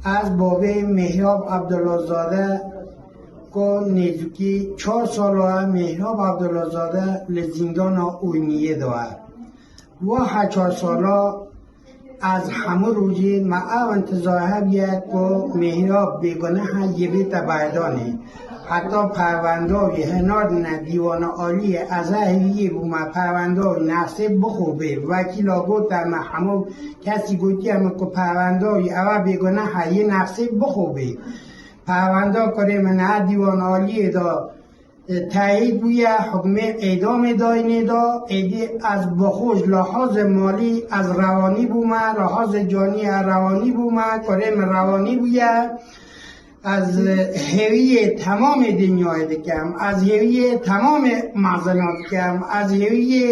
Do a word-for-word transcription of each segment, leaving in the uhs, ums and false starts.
Ez bavê Mêhrab Abdullahzade, ku nêzîkî çar sala e Mêhrab Abdullahzade li zîndana Urmiyê de ye. Wiha çar sala ez hemû rojê me ew intizar hebûye ku Mêhrab bêguneh e, yê bête berdanê. Heta perwenda wî hinardine dîwana aliyê, ez heviyê bûme perwenda wî nefsê bixwe bê. Wekîla gote me, hemû kesî gotiye min ku perwenda wî ew e bêguneh e, yê nefsê bixwe bê. Perwenda kurê min her dîwan aliyê de, e, teyîd bûye, hukmê îdamê dayînê da, êdî ez bi xwe ji lihazê malî ez rewanî bûme, lihazê canî ez rewanî bûme, kurê min rewanî bûye. Ez hêviyê temamê dinyayê dikim, ez hêviyê temamê mezina dikim, ez hêviyê,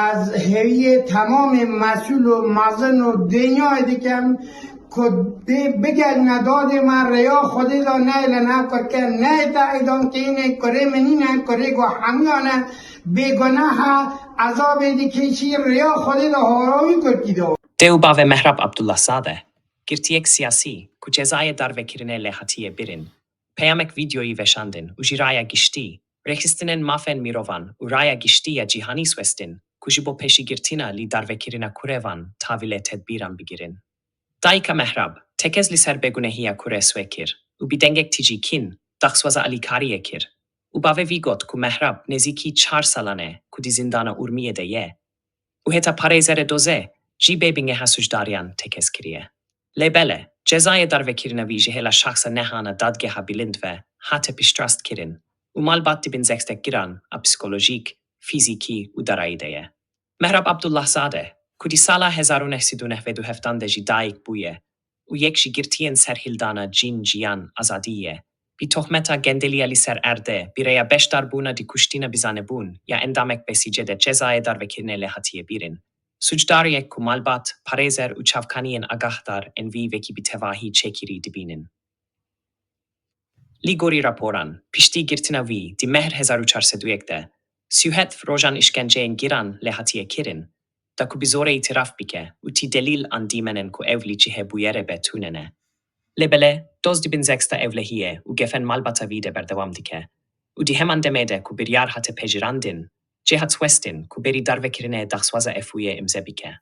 ez hêviyê temamê mesûl û mezin û dinyayê dikim. Ku bê bigerîne dadê me, rêya Xwedê de neyê li nav kurke, neyê te îdam keyînê, kurê min nîne, kurê ku hemûyan e, bêguneh e, ezabê dikêşî, rêya Xwedê de hara wî kurkî de. Dê û bavê Mehrab Abdullahzade, girtiyek siyasî ku cezayê darvekirinê lê hatiye birîn, peyamek vîdyoyî veşandin û ji raya giştî, rêxistinên mafên mirovan û raya giştî ya cîhanî swestin ku ji bo pêşîgirtina li darvekirina kurêvan tavî lê tedbîran bigirin. Dayika Mehrab, tekez li ser bêgunehiya kurê swê kir û bi dengek tijî kîn, daxwaza alîkariyê kir û bavê vî got ku Mehrab nêzîkî çar salan e ku di zîndana Urmiyê de ye û heta parêzerê doze jî bê bingeha sûcdariyan tekez kiriye. Lê bele, cezayê darvekirina vî ji hêla şexsa nehana dadgeha bilind ve hate piştrast kirin û malbat di bin zextek giran a psîkolojîk, fîzîkî û darayî de ye. Mehrab Abdullahzade, ku di sala hezar û neh sed û newed û heftan de jî dayik bûye û yek ji girtiyên serhildana Cîn Jiyan Azadî ye, bi tohmeta gendeliya li ser erdê, bi rêya beşdarbûna di kuştina bizanebûn ya endamek Besîcê de cezayê darvekirinê lê hatiye birîn. Sûcdariyek ku malbat, parêzer û çavkaniyên agahdar ên vî vekî bi tevahî çêkirî dibînin. Li gorî raporan, piştî girtina vî di mehr hezar û çar sed û yek de, sî û heft rojan îşkenceyên giran lê hatiye kirin, da ku bi zorê îtiraf bike û tî delîl an dîmenên ku ew li cihê bûyerê be tune ne. Lê bele, doz di bin zexta ewlehiyê û gefên malbata vî de berdewam dike û di heman demê de ku biryar hate pejirandin, cê hat westin ku berî darvekirinê daxwaza efûyê îmze bike.